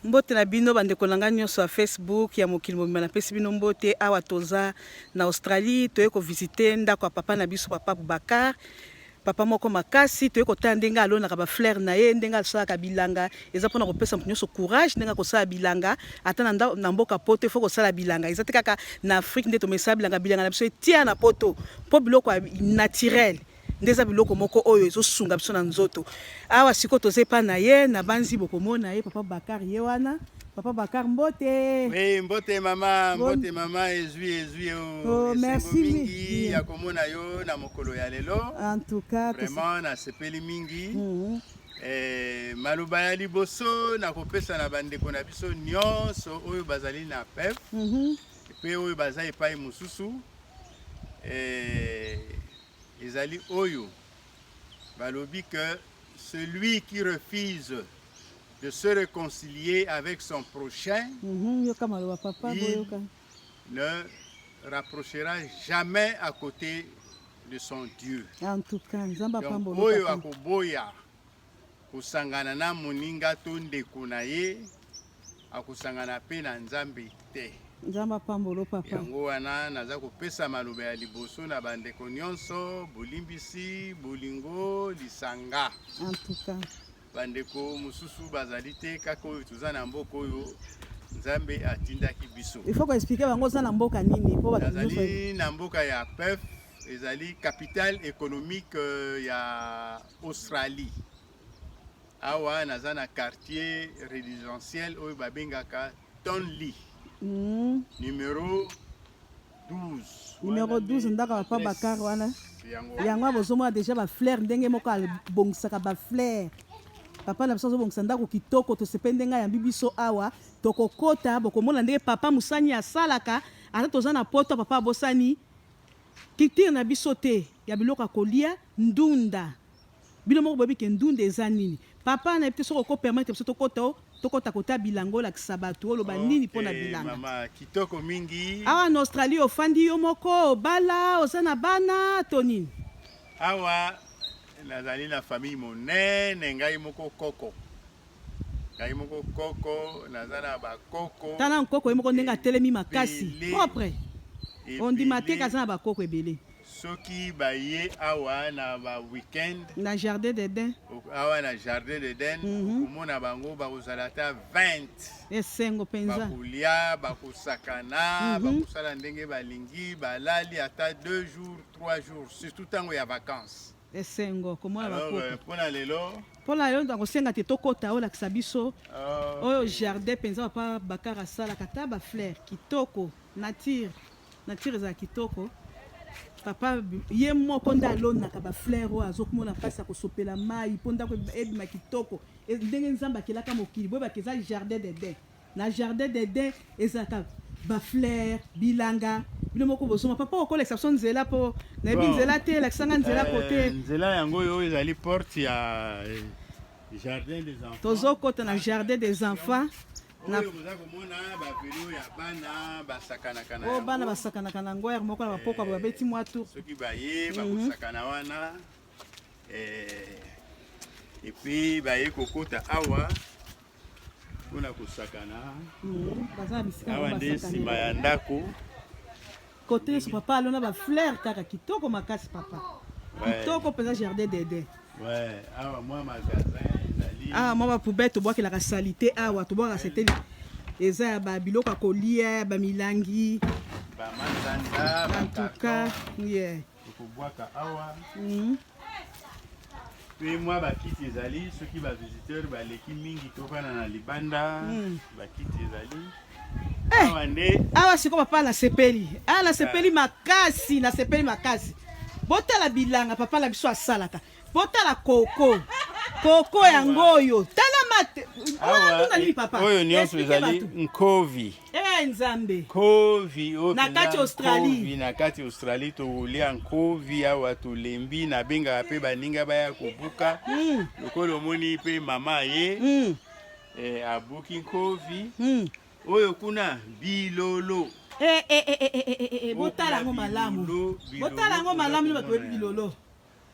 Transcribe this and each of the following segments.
Mbote na bino bandeko na ngai nyonso ya Facebook ya mokili mobimba, napesi bino mbote. Awa toza na Australie, toye kovisite ndako ya papa na biso, papa Boubacar, papa moko makasi. Toye kotala ndenge alonaka ba fleurs na ye, ndenge asalaka bilanga. Eza mpona kopesa moto nyonso courage ndenge akosala bilanga ata na mboka poto. Ifo kosala bilanga, eza te kaka na Afrique nde tomesala bilanga. Bilanga na biso etia na poto mpo biloko ya naturel nde eza biloko moko oyo ezosunga biso na nzoto. Awa sikoyo toza epa na ye, na banzi bokomona ye, papa Bakar ye wana. Papa Bakar, mbote. Oui, mbote mama, mbote mama, ezwi ezwi. Oh, merci mingi ya komona yo na mokolo ya lelo. En tout cas, vraiment nasepeli mingi. Maloba ya liboso nakopesa na bandeko na biso nyonso oyo bazali na Perth mpe oyo baza epai mosusu, ezali oyo balobi que celui qui refuse de se réconcilier avec son prochain, Yoka maloba papa, il boyoka. ne rapprochera jamais à côté de son Dieu. En tout cas, Nzambe Donc, apambola oyo papa. akoboya kosangana na moninga to ndeko na ye, akosangana mpe na Nzambe te. Nzambe apambola papa. Yango wana naza kopesa maloba ya liboso na bandeko nyonso: bolimbisi, bolingo, lisanga. En tout cas. Bandeko mosusu bazali te, kaka oyo toza na mboka oyo Nzambe atindaki biso. Il faut koexpliquer bango oza na mboka nini mpo bato nyonso. Nazali na mboka ya Perth, ezali capitale économique ya Australie. Awa naza na quartier résidentiel oyo babengaka Tonley, numéro 12. Numéro Wana 12 nde ndako ya papa adresse Bakar wana. Yango. Yango bozomona déjà bafleurs, ndenge moko abongisaka bafleurs. Papa na biso azobongisa ndako kitoko. Tosepeli ndenge ayambi biso awa. Tokokota, bokomona ndenge papa mosani asalaka. Ata toza na poto, papa abosani culture na biso te ya biloko ya kolia. Ndunda, bino moko boyebi ke ndunda eza nini. Papa, nayebi te soki okopermettre biso tokota o tokota kota bilanga, olakisa bato, oloba nini mpo na bilanga. Mama, kitoko mingi. Awa na Australie, ofandi yo moko, obala, oza na bana to nini? Awa nazali na famille monene. Ngai moko koko, ngai moko koko, naza na bakoko. Tala nkoko ye moko ndenge atelemi makasi, Ebele. propre, ondima te Ebele. kaza na bakoko ebele. Soki baye awa na ba weekend na Jardin d'Eden, awa na Jardin d'Eden, okomona bango bakozala ata 20. Esengo mpenza. Bakolia, bakosakana, bakosala ndenge balingi, balali ata 2 jours, 3 jours, surtout ntango ya vacances. Esengo komona Alors bakoko. Mpona lelo, Mpona yo, nakosenga te tokota, olakisa biso oyo jardin mpenza papa Bakar asalaka. Ta bafleurs kitoko, nature, nature ezala kitoko. Papa ye moko nde alonaka bafleurs oyo azokomona mpasi ya kosopela mai mpo ndako ebima kitoko. Ndenge Nzambe akelaka mokili, boyebaka eza Jardin d'Eden. Na Jardin d'Eden ezalaka bafleurs, bilanga. Bino moko bozoma. Papa, okolekisa biso nzela mpo nayebi Bon. nzela te, elakisanga nzela kote. Nzela yango oyo ezali porte ya jardin des enfants. Tozokota na jardin des enfants na Oyo boza komona bavelo ya bana basakanaka na oyo bana yango. basakanaka na yango ere moko na bapokwa, babeti mwa tour. Soki baye, bakosakana wana. Et puis baye kokota awa mpona kosakana. Baza na bisika Awa bango nde nsima basakanela. ya ndako. Kote nyonso papa alona bafleurs kaka kitoko makasi, papa. Kitoko mpenza, Jardin d'Eden. Ouais, awa mwa magasin ezali. Awa mwa bapoubelles tobwakelaka saleté, awa tobwakaka saleté, eza ya babiloko ya kolia, ya bamilangi. Bamanzanza. En tout cas, yeah. Tokobwaka awa. Mpe mwa bakiti ezali soki bavisiteur baleki mingi, tofanda na libanda. Bakiti ezali awa nde. Awa sikoyo papa nasepeli, awa nasepeli makasi, nasepeli makasi. Botala bilanga papa na biso asalaka. Botala koko, koko yango oyo. Tala mate wana, ndunda nini, papa? Oyo nyonso Explique ezali bato. nkovi. Eh, Nzambe! Nkovi oyo Na mpenza. kati Australie. Nkovi na kati Australie, tokolia nkovi awa, tolembi. Nabengaka mpe baninga baya kobuka. Lokola omoni mpe mama ye abuki nkovi. Oyo kuna bilolo. Eh, eh, eh, eh, eh, eh, eh, eh, botala yango malamu. Bilolo, bilolo, Botala yango malamu, oza bato boyebi komona bilolo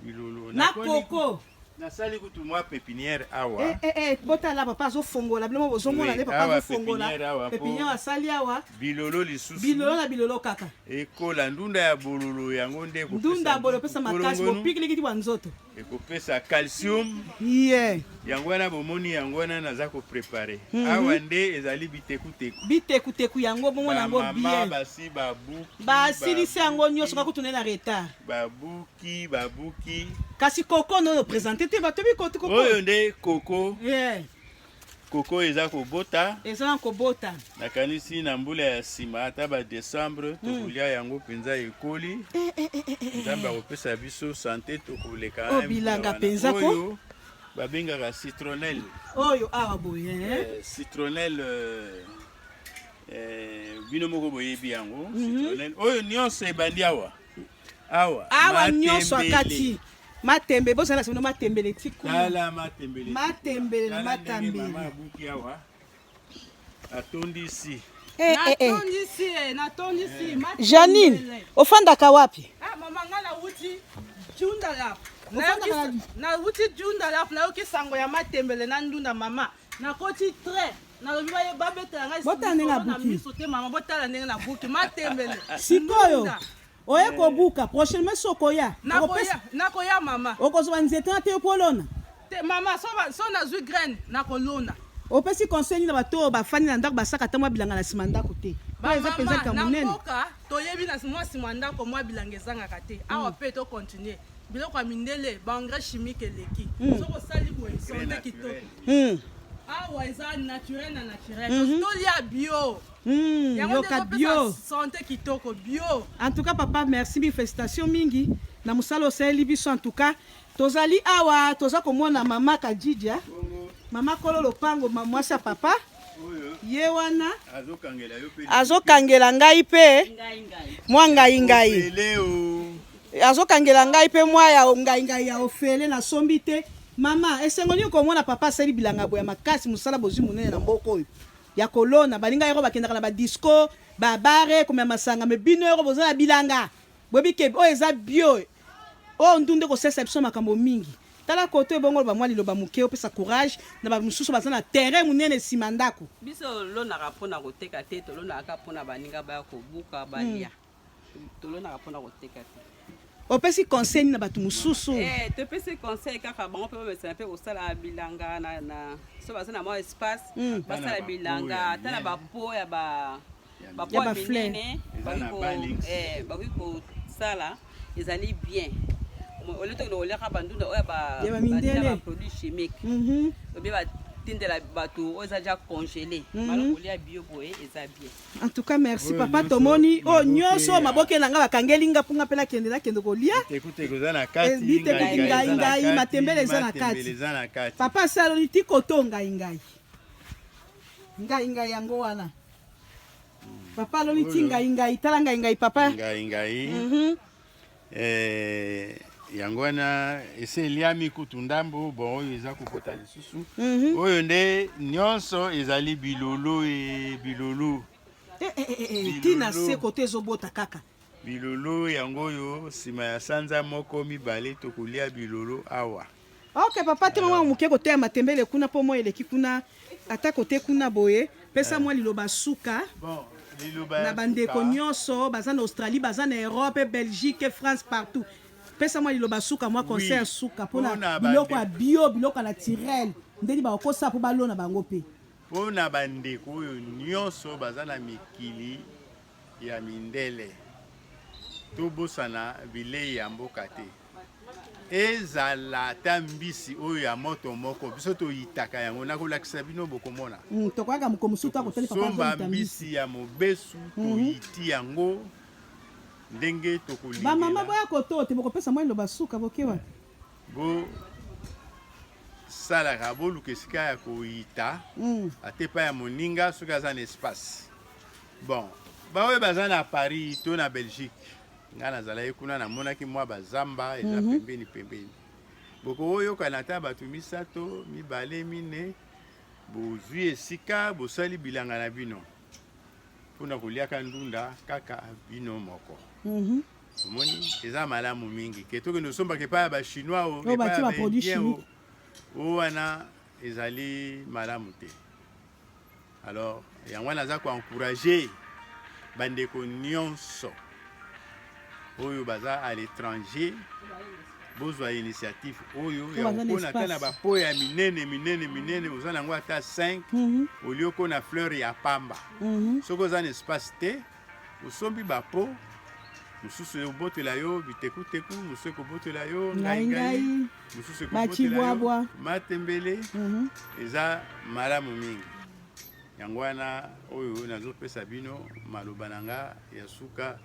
bilolo na Nakoni koko. Nasali kutu mwa pépinière awa. Eh, eh, eh, botala papa azofongola bino mo bozomona nde papa azofongola pépinière asali awa. Bilolo lisusu. Bilolo na bilolo kaka. Ekola ndunda ya bololo yango nde ndunda ya bololo epesa makasi bopikilikiti bwa nzoto. Ekopesa calcium. Yeah. Yango wana bomoni yango wana naza koprepare. Awa nde ezali bitekuteku. Bitekuteku yango bomona yango bien. Basi babuki. Basilisi yango nyonso kakutu nde na retard. Babuki babuki. Kasi koko nono présente te bato bikoti koko. Oyo nde koko. Yeah. Koko eza kobota. Eza na kobota. Nakanisi na mbula ya nsima ata ba décembre tokolia yango mpenza ekoli. Nzambe akopesa biso santé tokoleka. Oh, bilanga mpenza ko. Oyo babengaka citronnelle. Oyo awa boye. Citronnelle bino moko boyebi yango. Citronnelle oyo nyonso ebandi awa. Awa. Awa nyonso akati. Matembe bozala sino matembele tiku. Tala matembele. Matembele na matambele. Mama abuki awa. Atondisi. Natondisi, natondisi. Janine, ofandaka wapi? Ah mama nga nawuti Jundalap. Nawuti Jundalap, nayoki sango ya matembele na ndunda mama. Nakoti train. Nalobi babetela ngai botala ndenge nabuki. Miso te mama, botala ndenge nabuki matembele. Sikoyo oye kobuka prochainement soki okoya. Nakoya mama. Okozwa nzete na te mpo olona. Te mama, so nazwi graine nakolona. Opesi conseil nini na bato oyo bafandi na ndako basaka ata mwa bilanga na nsima ndako te? Eza mpenza likambo monene. Na mboka toyebi na mwa nsima ndako mwa bilanga ezangaka te. Awa mpe tocontinue biloko ya mindele, baengrais chimique eleki. Soki osali boye santé kitoko. Awa eza naturel na naturel. Tolia bio. Yoka bio. Santé kitoko bio. En tout cas papa, merci mingi, félicitation mingi na mosala osaleli biso. En tout cas tozali awa toza komona mama Kadidja, mama kolo lopango, mwasi ya papa ye wana azokangela ngai mpe mwa ngai ngai, azokangela ngai mpe mwa ya ngai ngai ya ofele nasombi te. Mama, esengo nini komona papa asali bilanga boya makasi, mosala bozwi monene na mboka oyo ya kolona. Baninga yoko bakendaka na badisco babare komela masanga, me bino yoko boza na bilanga boyebi ke oyo eza bio, oyo ndundu ekosalisa biso makambo mingi. Tala koto ebongo loba mwa liloba moke opesa courage na bamosusu baza na terrain monene nsima ndako. Biso tolonaka mpona koteka te, tolonaka mpona baninga baya kobuka balia. Tolonaka mpona koteka te. Opesi conseil nini na bato mosusu? Topesi conseil kaka bango mpe bamesana mpe kosala bilanga na so baza na mwa espace, basala bilanga ata na bapo ya bapo ya minene bakoki kosala, ezali bien. Ole tokende koliaka bandunda oyo ya baproduit chimique obie batindela bato oyo eza déjà congelé, bala kolia bio boye eza bien. En tout cas merci papa, tomoni oyo nyonso maboke na nga bakangeli nga mpunga mpe nakende kolia bitekuteku ngai ngai, matembele eza na kati. Papa asaloli ti koto ngai ngai ngai ngai yango wana papa aloni ti ngai ngai, tala ngai ngai papa ngai ngai. Yango wana ese eliami kutu ndambo, bon oyo eza kokota lisusu. Oyo nde nyonso ezali bilolo e bilolo. Tina se kote ezobota kaka. Bilolo yango oyo nsima ya sanza moko mibale tokolia bilolo awa. Ok papa, te mama moke koteya matembele kuna mpo moi eleki kuna ata kote kuna boye. Pesa mwa liloba suka na bandeko nyonso baza na Australie, baza na Europe, Belgique, France, partout. Pesa mwa liloba suka, mwa conseil ya suka mpona biloko ya bio, biloko ya naturel, ndeni bakokosa mpo balona bango mpe. Mpona bandeko oyo nyonso baza na mikili ya mindele, tobosana bilei ya mboka te. Ezala ata mbisi oyo ya moto moko biso toyitaka yango, nakolakisa bino bokomona. Tokoyaka moko mosusu akotali papa somba mbisi ya mobesu, toyiti yango ndenge tokolingela. Bamama boya koto te bokopesa mwa liloba suka boke wapi? Bosalaka boluka esika ya koyita ata epai ya moninga soki aza na espace. Bon, baoyo baza na Paris to na Belgique, ngai nazalaki kuna namonaki mwa bazamba eza pembeni pembeni, bokoyokana ata bato misato mibale mine, bozwi esika bosali bilanga na bino mpona koliaka ndunda kaka bino moko. Omoni eza malamu mingi ke tokende osombaka epai ya ba chinois o Oyo epai batie ya ba ba produits indien o chimiques. o wana ezali malamu te. Alors yango wana naza ko encourager bandeko nyonso oyo baza à l'étranger bozwa initiative oyo Oyo ya baza na kokona ata na espace. bapo ya minene minene minene, oza nango ata 5 olie okona fleur ya pamba. Soki oza na espace te, osombi bapo mosusu ekobotela yo bitekuteku, mosusu ekobotela yo ngai ngai ngai, ngai, mosusu ekobotela yo bachibwabwa. matembele. Eza malamu mingi. Yango wana oyo nazopesa bino maloba na nga ya suka,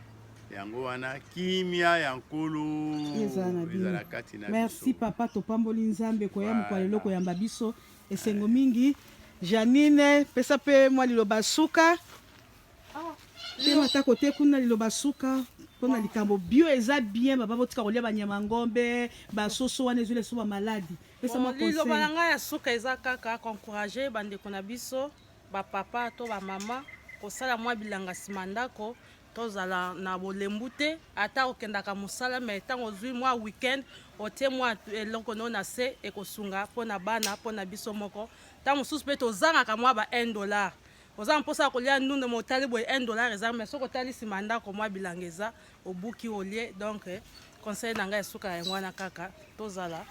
yango wana kimia ya Nkolo ezala na bino. Ezala kati na Merci biso. papa, topamboli Nzambe koya mokolo lelo Voilà. koyamba biso, esengo mingi. Janine, pesa mpe mwa liloba suka te, ata kote kuna liloba suka mpona likambo bio. Eza bien, baba, botika kolia banyama ngombe, basoso wana ezweli eso bamaladi. Pesa mwa Bon, liloba na conseil. ngai ya suka eza kaka koencourager bandeko na biso, bapapa to bamama, kosala mwa bilanga nsima ndako. Tozala na bolembu te. Ata okendaka mosala, me ntango ozwi mwa weekend, otie mwa eloko no na se, ekosunga mpo na bana, mpo na biso moko. Ntango mosusu mpe tozangaka mwa ba 1 dollar, oza na mposa ya kolia ndunda, ma otali boye 1 dollar eza, mais soki otali nsima ndako mwa bilanga eza, obuki, olie. Donc conseil na ngai esuka yango wana kaka, tozala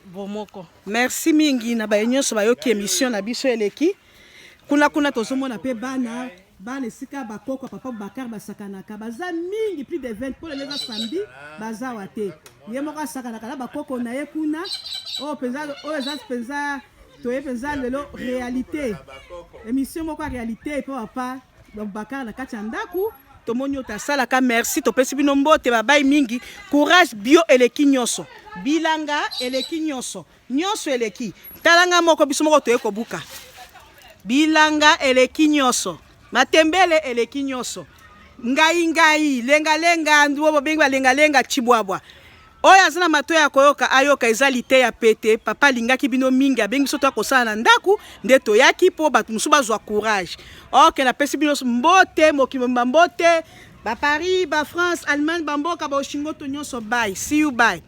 bomoko. Merci mingi na baye nyonso bayoki émission na biso eleki. Kuna kuna tozomona mpe bana, bana esika bakoko ya papa Bakar basakanaka, baza mingi, plus de 20. Mpo lelo eza samedi, baza awa te. Ye moko asakanaka na bakoko na ye kuna. Oyo mpenza, oyo eza mpenza, toye mpenza lelo réalité, émission moko ya réalité mpo papa Bakar na kati ya ndako tomoni oyo tasalaka. Merci, topesi bino mbote, babai mingi. Courage, bio eleki nyonso, bilanga eleki nyonso, nyonso eleki. Talanga moko, biso moko toye kobuka. Bilanga eleki nyonso, matembele eleki nyonso, ngai ngai, lengalenga, nduo bobengi balengalenga, chibwabwa. Oyo aza na matoi ya koyoka, ayoka. Eza liteya pete. Papa alingaki bino mingi, abengi biso toya kosala na ndako, nde toyaki mpo bato mosusu bazwa courage. Ok, napesi bino mbote, mokili mobimba mbote, baparis, bafrance, Allemagne, bamboka baoshingoto nyonso. Bye, see you, bye.